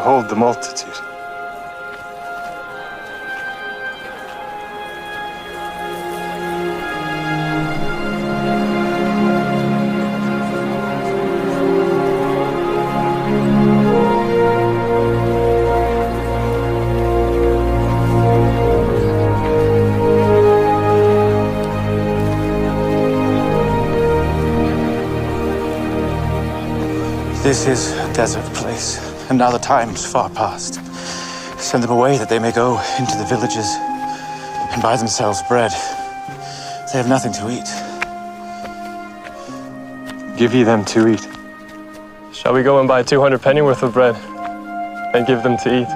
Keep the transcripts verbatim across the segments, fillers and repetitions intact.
Behold the multitude. This is a desert place, and now the time is far past. Send them away that they may go into the villages and buy themselves bread. They have nothing to eat. Give ye them to eat. Shall we go and buy two hundred penny worth of bread and give them to eat?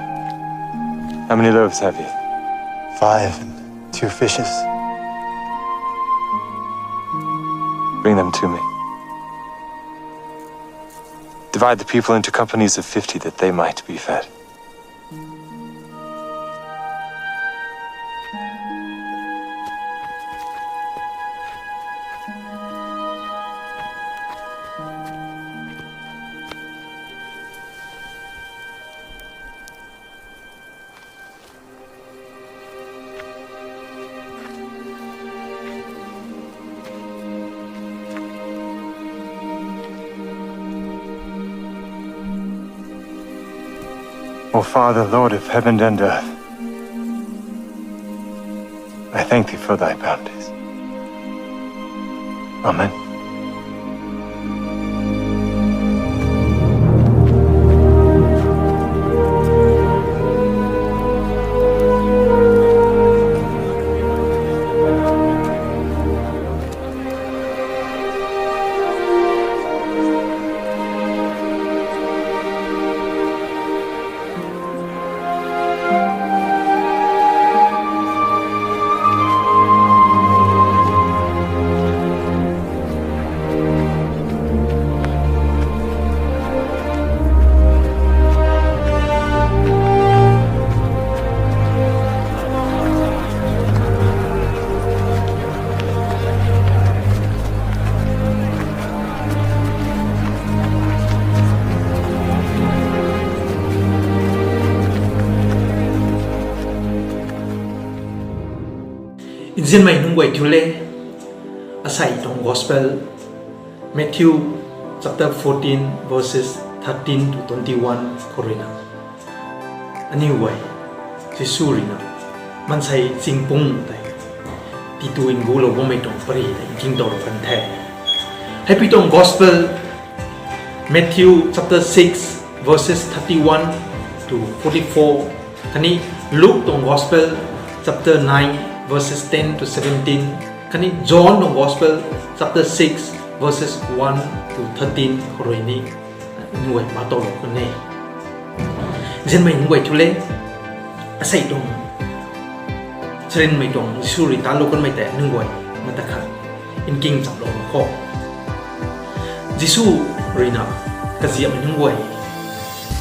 How many loaves have ye? Five and two fishes. Bring them to me. Divide the people into companies of fifty that they might be fed. O Father, Lord of heaven and earth, I thank thee for thy bounties. Amen. Nzianmei nunc guay thu le, asei tuang gospel, Matthew chapter fourteen, verses thirteen to twenty-one khou ruina, aniu guay, Jisu ruina, maansei chingpung tei, titu ngulou bammei tuang pary tei nkingtow kan the. Hei pi tuang gospel, Matthew chapter six, verses thirty-one to forty-four, khatni Luke tuang gospel, chapter nine, verses ten to seventeen, khatni John tuang gospel, chapter six, verses one to thirteen khou rui ni, nunc guay matow lou kan e. Nzianmei nunc guay thu le, asei tuang, charynmei tuang Jisu rui tanlou kanmei tei nunc guay mata khat nking chamlou khou, Jisu ruina kaziapmei nunc guay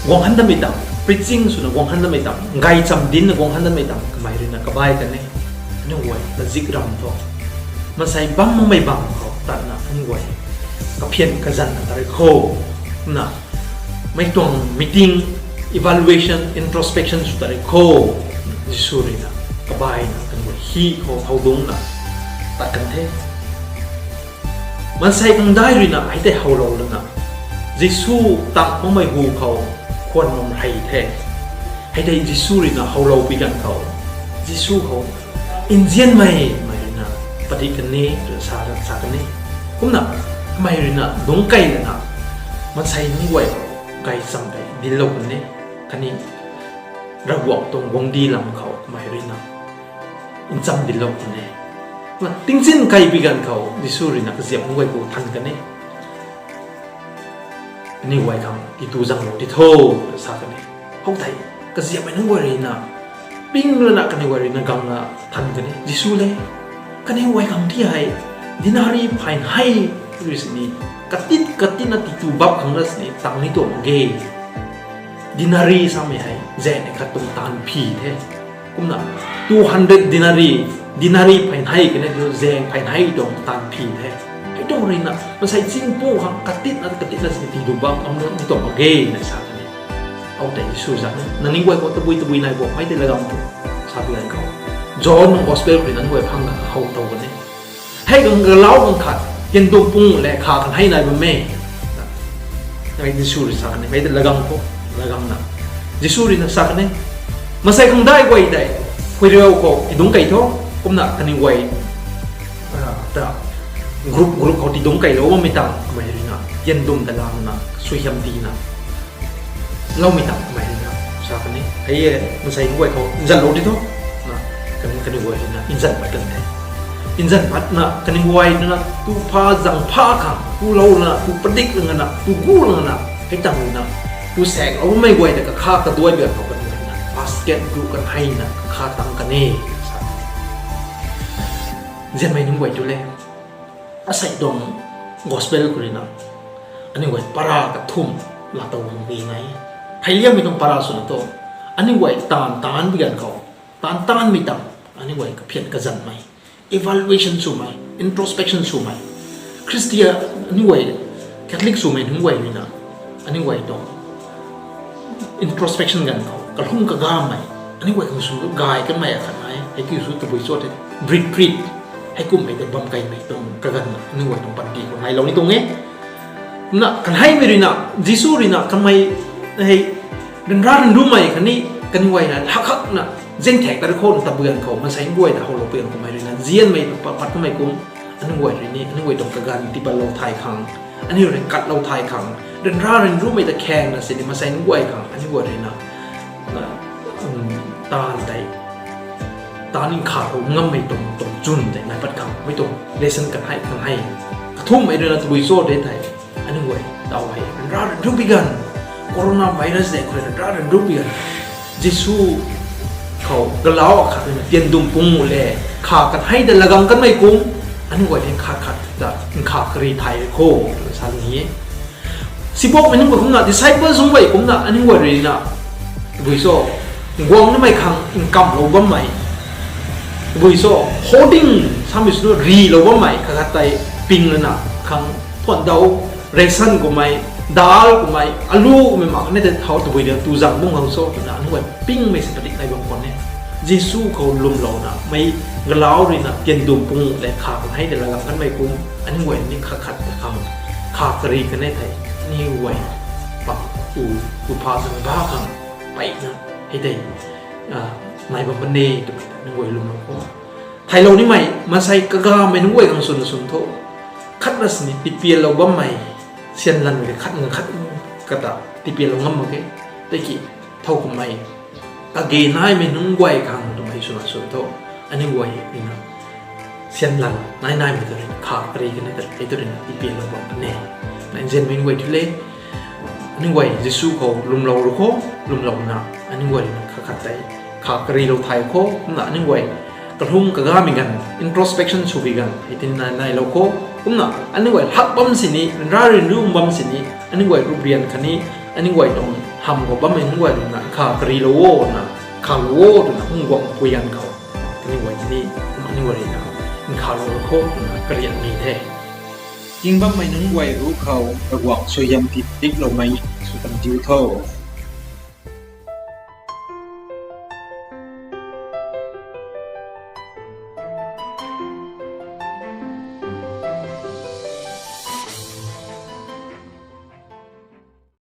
guang han damei tang, preaching swna guang han damei tang, gaychamv dincna guang han damei tang, kamei ruina kabai kan e. Nunc guay kazik ram thu, maansei bam makmei bam khou tatna nunc guay kaphian kazanna ta rui khou, na, mei tuang meeting, evaluation, introspection sw ta rui khou, Jisu ruina kabaina kan guay hi khou thow dungcna tat kan the. Maansei kangdai ruina hei tei howlou lana, Jisu tang makmei hu khou khwan bam hei the. Hei tei Jisu ruina howlou pi ganv khou, Jisu khou nzianmei mei ruina padik kan e twna sa, sa kan e. Kumna, kamei ruina dungc kei lana, maansei nunc guay khou gaychamv tei dinclou kan e, khatni Ravguangc tuang guangcdic lam khou kamei ruina nchamc dinclou kan e. Kumna, tingzin kei pi ganv khou Jisu ruina kaziap nunc guay khou than kan e. Aniw guay khang titu zanglou ti tho, sa kan e. Khoutei, kaziapmei nunc guay ruina, ping lana kaniw guay ruina gangna than kan e. Jisu le, kaniw guay khang ti hei, denari phay hei rui sini, katit katitna titu bap khang na sini tang ni tuang mak ge. Denari samei hei zaeng khat tuang taanv phi the. Kumna, two hundred denari, denari phay hei kane tu zaeng phay hei tuang taanv phi the. Hei tuang ruina, maansei chingpung khang katitna katitna sini titu bap khang ni tuang mak ge na sa kan e. Khou tei Jisu zan e, nangniw guay khou tabui tabui nai bo, mei tei lagam tho, sa pi ganv khou, John nung gospel khou rui nangniw guay phang khou tow kan e. Hei gang galau gang khat, tianduang pung le kha kan hei nai bam e. Nai Jisu rui sa kan e, mei tei lagam tho, lagam na. Jisu rui na sa kan e, masei khang dai guay tei, huiriu khou tidungc kei tho, kumna kaniw guay, ah, ta, group group khou tidungc keilou bammei tang, kamei rui na, tianduang ta lamna, suaihiam tina loumei tang kamei rui na sa kan e. Hei e, masei guay khou nzanlou di tho. Na, kaniw, kaniw guay rui na nzan pat kan the. Nzan patna kaniw guay rui na tu pha zang pha khang, tu lou lana, tu padik lana, tu gu lana, hei tang rui na, tu saeklou bammei guay ta kakha kaduai biak khou kan e na, basket gu kan hei na kakha tang kan e, sa. Nzianmei nunc guay tu le, asei tuang gospel khou rui na, aniw guay para kathumh laatow bam pi nai. Hei liangmei tuang para swna tho, aniw guay taanv taanc pi ganv khou, taanv taanmei tang, aniw guay kaphian kazanmei, evaluation swmei, introspection swmei, Khristian, aniw guay Catholic swmei nunc guay rui na, aniw guay tuang introspection ganv khou kalum kagamei, aniw guay khang sw gay kanmei akhat nai, hei kiu sw tabui cho the, retreat, heikummei tei bam keymei tuang kaganv na, aniw guay tuang panty khou nailou ni tuang e. Kumna kan heimei rui na, Jisu rui na kamei hei ryanra ryanrumei khatni, kaniw guay na hak hakna zaengthak ta rui khou na tabui ganv khou, masei guay ta howlou pi ganv khou mei rui na, nzianmei pa, pat kamei kum, aniw guay rui ni, aniw guay tuang kaganv tiipatlou thay khang, aniw rui katlou thay khang, ryanra ryanrumei ta khaengna sini masei nunc guay khang, aniw guay rui na, na, um, taanv tei, taanv nkhavlou ngammei tuang, tuang chwn tei nai pat khang, mei tuang lesson kan hei, kan hei. Kathumhmei rui na tabui cho de thei, aniw guay taw hei ryanra ryanru pi ganv, coronavirus de khou ryanra ryanru pi ganv, Jisu khou galau akhat rui na tianduang pung le kha kan hei ta lagam kanmei kum, aniw guay hei khat khat ta nkhav kari thay rui khou, sa ni e. Sibokmei nunc guay kumna, disciple zung guay kumna, aniw guay rui na, tabui cho, guang namei khang nkamlou bammei, tabui cho, hoarding samei swna rilou bammei, khat khat tei ping lana khang, thuan dau, ration kummei, dal kummei, alu kummei mak khatni tei thau tabui de tu zang bung khang cho twna aniw guay pingmei si padik nai bam khwan e. Jisu khou lwmlouna mei galau rui na tianduang pung le kha kan hei de lagam kanmei kum, aniw guay ni khat khat ta khang kha kari kan e thei, aniw guay pa, u, u pha zang ba khang, peyna, hei tei, ah, nai bam kan e twmei ta aniw guay lwmlou khou, theilou nimei, maansei kagamei nunc guay khang swna swn tho. Khatna sini tipianlou bammei, sianlan rui khat nga khat kata tipianlou ngam mak ge. Tiki, thowkumhmei, kage naimei nunc guay khang twmei swna swn tho. Aniw guay rui na, sianlan nai naimei ta rui kha kari kan e ta, hei ta rui na tipianlou bam kan e. Na nzianmei nunc guay thu le, aniw guay Jisu khou lwmlou rui khou, lwmlouna, aniw guay rui na khat khat tei kha karilou thay khou, kumna aniw guay kalum kagamei ganv, introspection sw bi ganv, hei tin nai, nailou khou, kumna aniw guay hak bam sini, ryanra ryanru bam sini, aniw guay ruprian khatni, aniw guay tuang hamh khou bammei nunc guay rui na kha karilou o na, khalou o twna hung guang pui ganv khou, aniw guay tini, kum aniw guay rui na nkhavlou khou twna karian ni the. King bammei nunc guay ruc khou Ravguangc suaihiam ti dikloumei sw tan diu tho.